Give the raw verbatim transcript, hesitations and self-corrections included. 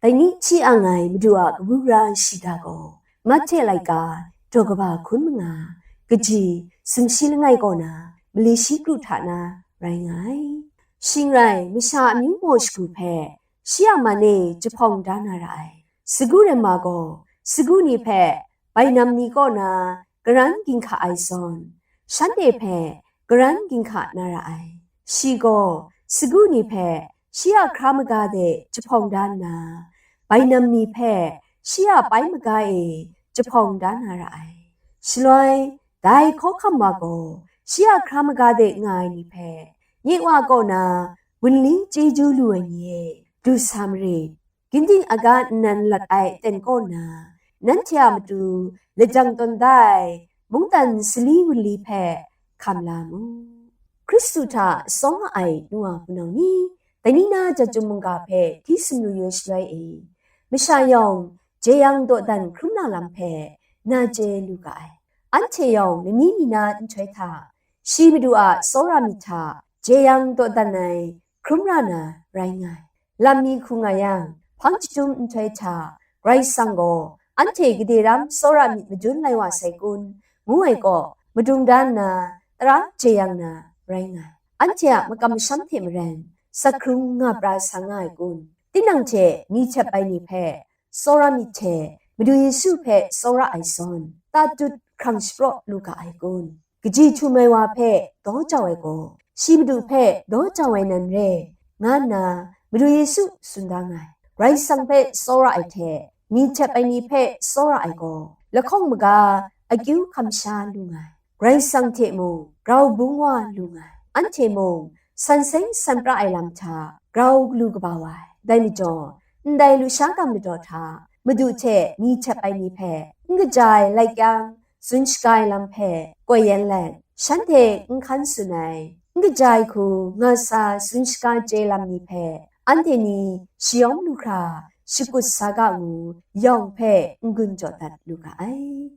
Dai ni hti ang ai Madu a kabu gara shiga gaw, Mahte laika daw kaba hkun manga, kaji sumshi langai kaw na, mali shi kru hta na rai nga ai. Shing rai, masha amyu maw shagu hpe shi a man e jahpawng da na ra ai. Sagu rema gaw, sagu ni hpe bainam ni kaw na karan ginhka ai zawn, shanhte hpe karan ginhka na ra ai. Shi gaw sagu ni hpe shi a hkra maga de jahpawng da nna, bainam ni hpe shi a pai maga e jahpawng da na ra ai. Shaloi, dai hkawhkam wa gaw shi a hkra maga de nga ai ni hpe, nye Wa kaw na wunli chyeju lu ai ni e, du sa marit. Ginding aga nnan lat ai aten kaw na, nanhte a matu lajang tawn da ai mungdan sali wunli hpe hkam la mu. Hkristu hta sawng nga ai nu wa hpunau ni, dai ni na jat chyum mungga hpe hti sumru yu ai shaloi e, masha yawng jeyang dawdan hkrum na lam hpe na chye lu ga ai. Anhte yawng lani ni na nhtoi hta, shi Madu a tsawra myit hta jeyang dawdan ai hkrum ra na rai nga ai. Lam mi hku nga yang, hpang chyahtum nhtoi hta Karai Kasang gaw anhte gade ram tsawra myit madun lai wa sai kun, ngu ai kaw, madung da nna tara jeyang na rai nga ai. Anhte a makam masham hte maren, sak hkrung nga pra sa nga ai kun? Tinang hte ni htep ai ni hpe, tsawra myit hte Madu Yesu hpe tsawra ai zawn, tatut hkrang shapraw lu ga ai kun? Kaji htum ai wa hpe daw jau ai gaw, shi Madu hpe daw jau ai nan re, nga nna Madu Yesu tsun da nga ai. Karai Kasang hpe tsawra ai hte, ni htep ai ni hpe tsawra ai gaw, lahkawng maga akyu hkam sha lu nga ai. Karai Kasang hte mung grau bung wa lu nga ai. Anhte mung san seng san pra ai lam hta grau lu kaba wa ai. Dai majaw, ndai lusha gam ladaw hta Madu hte ni htep ai ni hpe n kaja ai laik yang, tsun shaga ai lam hpe koi yan let, shanhte n hkan tsun ai, n kaja ai hku nga sa tsun shaga chye lam ni hpe, anhte ni shayawng lu hkra shakut sa ga ngu, yawng hpe n-gun jaw dat lu ga ai.